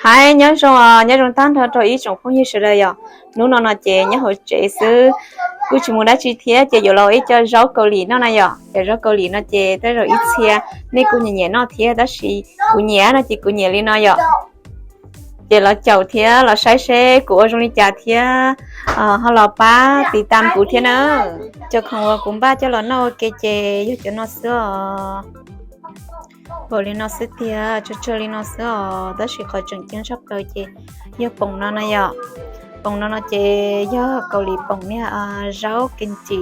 Hais nyob zoo, nyob zoo tag nrho rau ib tsoom phooj ywg sawv daws yom. Hnub no no ces nyob hauv tsev xwb, kuj tsis mus dab tsi thiab ces yuav los ib co zaub Kaus Lim noj na yom. Cov zaub Kaus Lim no ces tej zaum ib txhia nej kuj nyiam nyiam noj thiab, tab sis kuv nyiam no ces kuv nyiam li no yom. Ces los caum thiab los saib seb kuv ua zoo li cas thiab ho los pab tiv tam kuv thiab na. Cov khoom uas kuv npaj coj los noj ua ke ces yog cov no xwb os. Npaum li no xwb tiag, tsawg tsawg li no xwb os, tab sis qhov tseem ceeb tshaj plaws ces yog poom no na yom. Poom no no ces yog Kaus Lim poom niag zaub kim ci,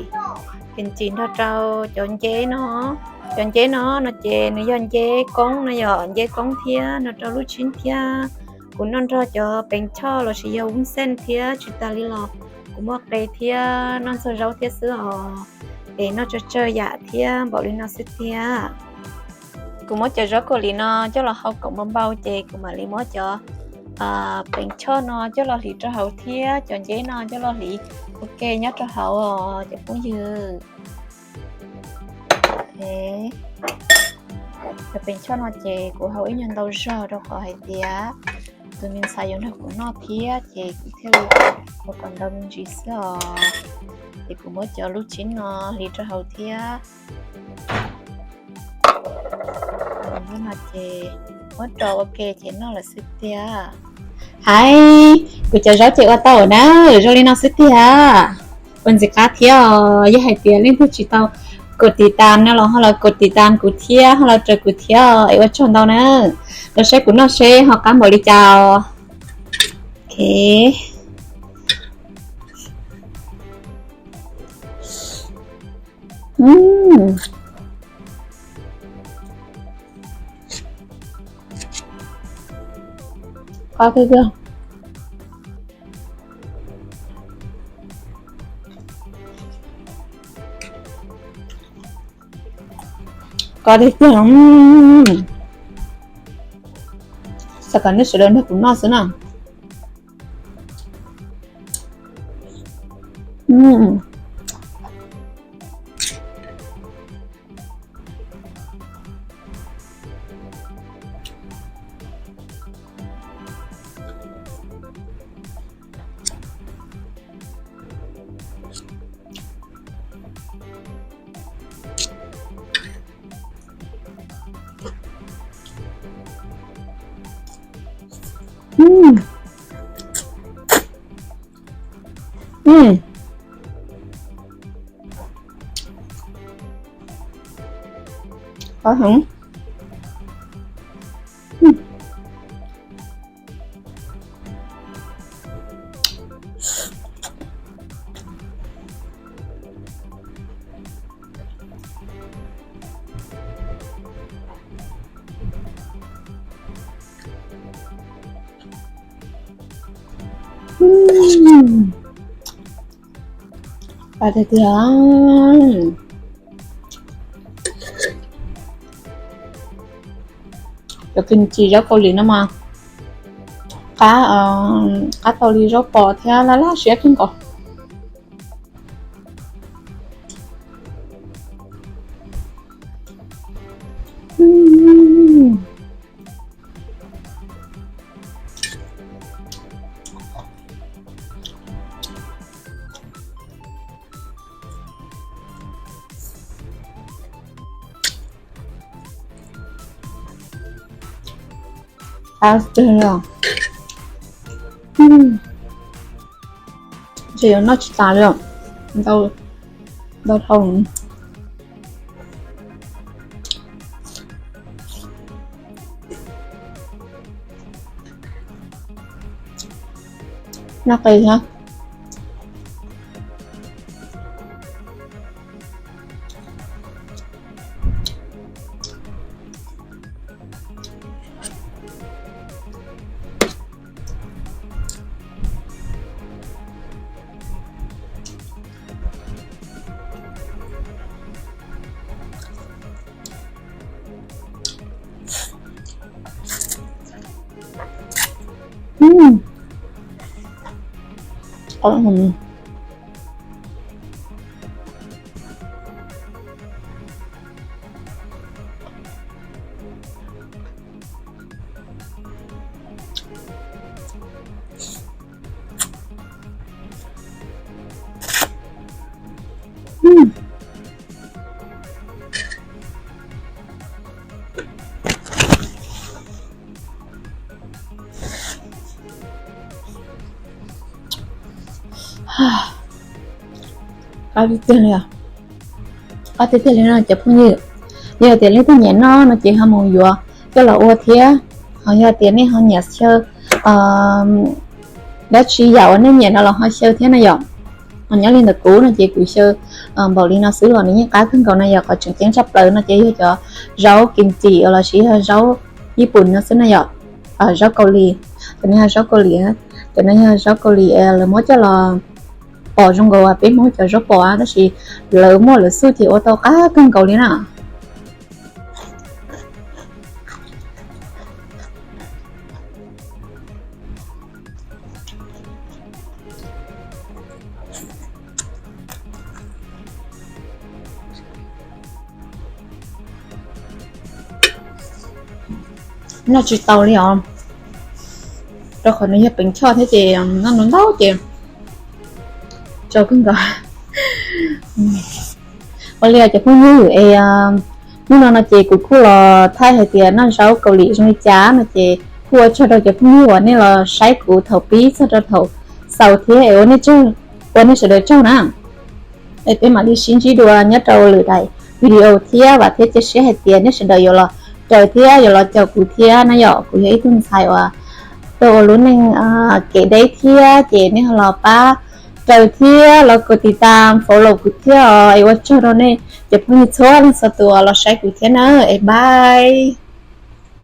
kim ci nrog rau cov nceb no. Cov nceb no no ces nws yog nceb koob no yom, nceb koob thiab nrog rau lub tshib thiab. Kuv noj nrog cov peev choj lossis yog wub xeej thiab tsis tas li los kuv muaj qe thiab noj ntxuag zaub thiab xwb os. Es noj tsawg tsawg yam thiab npaum li no xwb tiag. Kuv muab cov zaub Kaus Lim no coj los hau kom npau npau ces kuv mam li muab cov peev choj no coj los hliv rau hauv thiab cov nceb no coj los hliv ua ke nyob rau hauv os cov phooj ywg. Cov peev choj no ces kuv hau ib nyuag ntau zog rau qhov hais tias tus me ntxhais yuav nrog kuv noj thiab ces kuv thiaj li ua kom ntau me ntsis xwb os. Ces kuv muab cov lub tshib no hliv rau hauv thiab. Lub no ces muab rau ua ke ces noj lawm xwb tiag. Hais, kuv cov zaub ces ua tau na, zoo li no xwb tiag. Ua ntxim qab thiab os, yog hais tias leej twg tsis tau kos tiv tam no los ho los kos tiv tam kuv thiab, ho los raws kuv thiab es ua tsaug ntau na. Los saib kuv noj seb ho qab npaum li cas. Ok. Qab tiag tiag. Qab tiag tiag. Xav kom nej sawv daws nrog kuv noj xwb na. Qab heev. Qab tiag tiag. Cov kim ci zaub Kaus Lim no mas qab, qab tau li zaub pos thiab laj laj siab kawg nkaus. Ntshe yuav noj tsis tas li, ntau dhau. Noj qis thiab. Qab tiag tiag li, qab tiag tiag li no cov phooj ywg. Yog tias leej twg nyiam noj no ces ho mus yuav coj los ua thiab. Ho yog tias nej ho nyiam xyaw dab tsi yam uas nej nyiam no los ho xyaw thiab na yom. Ho nyob li ntawm kuv no ces kuv xyaw npaum li no xwb los nws yeej qab kawg nkaus na yom. Qhov tseem ceeb tshaj plaws no ces yog cov zaub kim txim los sis yog zaub Yij Pum no xwb na yom. Zaub Kaus Lim, cov no yog zaub Kaus Lim, cov no yog zaub Kaus Lim lawv muab coj los pom zoo nkaus peb Hmoob cov zaub pom tab sis lawv muaj lawv xub ces ua tau qab kawg nkaus li na. Noj tsis tau li os, rau qhov nws yog peev choj thiab ces noj ntau ntau ces tsau kawg nkaus. Ua li cov phooj ywg es hnub no no ces kuv kuj los thaij hais tias noj zaub Kaus Lim zoo li cas no ces kuj ua tsaug rau cov phooj ywg uas nej los saib kuv thaum pib txog rau thaum xaus thiab es ua nej sawv daws tsaug na. Es peb mam li sib ntsib dua nyob rau lwm daim video thiab vam thiab cia siab hais tias nej sawv daws yuav los raws thiab yuav los caum kuv thiab na yom. Kuv yog ib tug ntxhais uas tuaj ua lub neej kev deb thiab ces nej ho los pab raws thiab los kov tiv tam follow kuv thiab os. Es ua tsaug rau nej cov phooj ywg txhua leej txhua tus los saib kuv thiab na. Es bye.